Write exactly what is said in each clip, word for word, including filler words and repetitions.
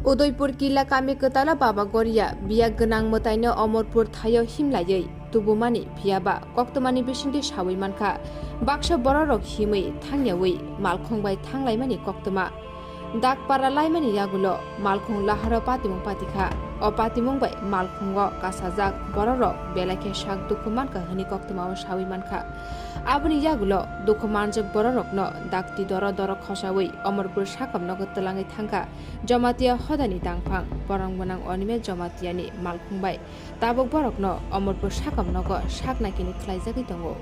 Udaipur Killa kami kwtala Baba Goria biya gwnang mwtaino Omorpur thaio himlaiwi tubumani phiyaba koktwmani bisingtwi sawi mankha. Baksa bororok himwi thangyawi malkhung bai thanglaimani koktwma. Dakpara laimani yagulo malkhung laharo patimung patikha. O patimung bai malkhungo kasajak bororok belai khe sak dukhu mankha hwnwi koktwmao sawi mankha. Aboni yagulo dukhu manjak bororokno dakti doro doro khosawi Omorpur sakam nogo twlangwi thangkha Jamatia hodani dangphang borong gwnang Onime Jamatiani malkhung bai. Tabuk borokno Omorpur sakam nogo sak naikini khlaijagwi tongo.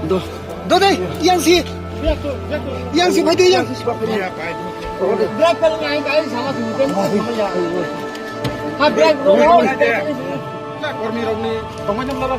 Do, do dei, yang si. Yang si, bai dei, yang. Kormi rokni tongmani mlaro.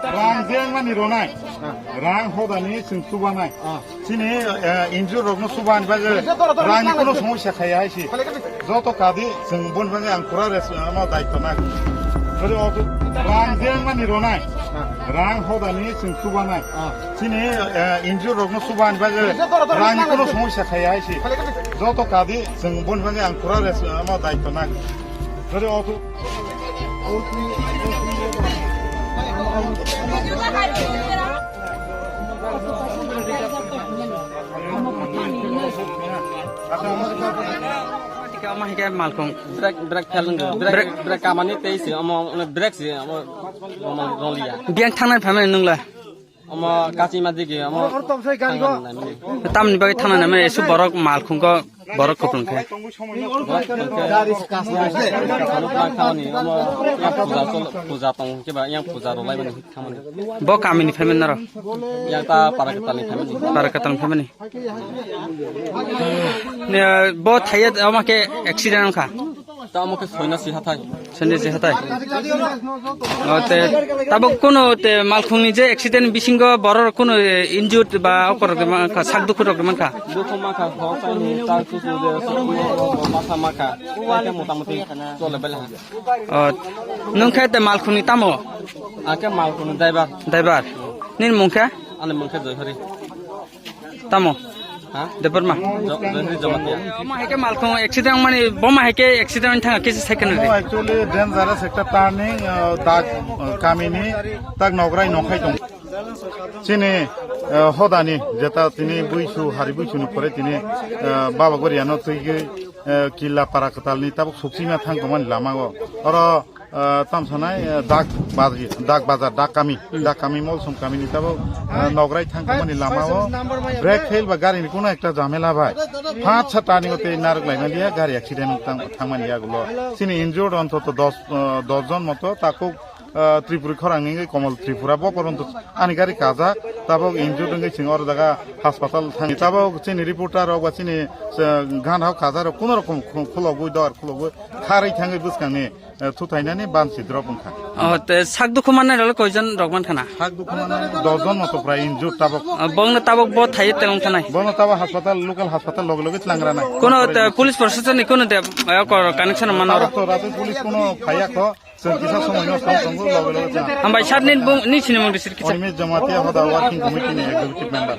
Rang jengmani ronai. Rang hodani chwng chubanai. Chini, eh, injured rokno subani bagwi rangni kuno somosya khaya hai si. Joto kadi chwng boni bagwi ang pura res-, ano daityo nai. Bori o tu rang jengmani ronai. Rang hodani chwng chubanai. Chini, eh, injured rokno subani bagwi rangni kuno somosya khaya hai si. Joto kadi chwng boni bagwi ang pura res-, ano daityo nai. Bori o tu Omo hike malkhung. Brek, brek phel nunggu. Brek, brek kamani tei se, omo, omo brek se, omo, omo roliya. Biyang thangnai phaimani nungla? Omo kachima digi, omo. Tamni bagwi thangna naimani, esu borok malkhung ko, borok kupulung khe. Puja tong khe ba, yang puja rwlaimani. Bo kamini phaimani naro? Yang ta Parakatalni phaimani. Parakatalni phaimani. Ne, bo thaiya omo khe accident wngkha? Ta omo khe soina si hathai. Soina si hathai. O, te, tabuk kuno te malkhungni je accident bisingo borok kuno, eh, injured ba okor rok mankha, sak dukhu rok mankha? Dukhu mankha, hor tani ta kuku de, masa mankha. Ake motamuti chole bela. O, nwng khe te malkhungni tamo? Ake malkhungni driver. Driver. Nini mung khe? Ani mung khe Joyhari. Tamo? Ha? Debbarma. Jo-, Joyhari Jamatia. Omo hai khe malkhung accident mani, bo ma hai khe accident thang kisa second. No, actually dangerous ekta turning, uh, dak, uh, kamini, tak nograi nokhai tong. Chini, uh, hodani, jeta tini buisu, hari buisu ni pore tini, uh, Baba Goriano twi gwi, eh, Killa Parakatalni tabuk sukchima thang tongmani lamao. Oro, eh, tamsanai, eh, dak bazi-, dak bazar, dak kami, dak kami Molsom kamini tabuk, eh, nograi thang tongmani lamao. Brake fail ba garini kuno ekta jamela bai. Paanch sa tani o tei narwk laimaliya, gari accident tang-, thangmani yagulo. Chini injured ontoto dos, eh, dos jon moto, takhuk ah, Tripuri khorang ni wngwi Komol Tripura bo poronto ani gari kajak, tabok injured wngwi chwng oro jaga hospital thangwi. Tabok chini reporter rok ba chini, eh, ganhao kajak rok kuno rokom khu-, khulogwi, dor khulogwi kharwi thangwi bwskangni, eh, thuthainani bansi drop wngkha. O, te sak dukhu mannai rok koijon rok mankha na? Sak dukhu mannai dos jon moto prai injured tabok. O, bongno tabok bo thaiwi telong thanai? Bono tabok hospital, local hospital loge loge tlangra nai. Kuno te police proshashan ni kuno te, eh, connection mano? Tabok to rato police kuno phaiya kho. Chwng kisa somoi no tong tongo, loge loge chwng. Hambai sir, nini bung, nini sinimung bisir kisa. Animist Jamatia Hoda Working Committee ni executive member.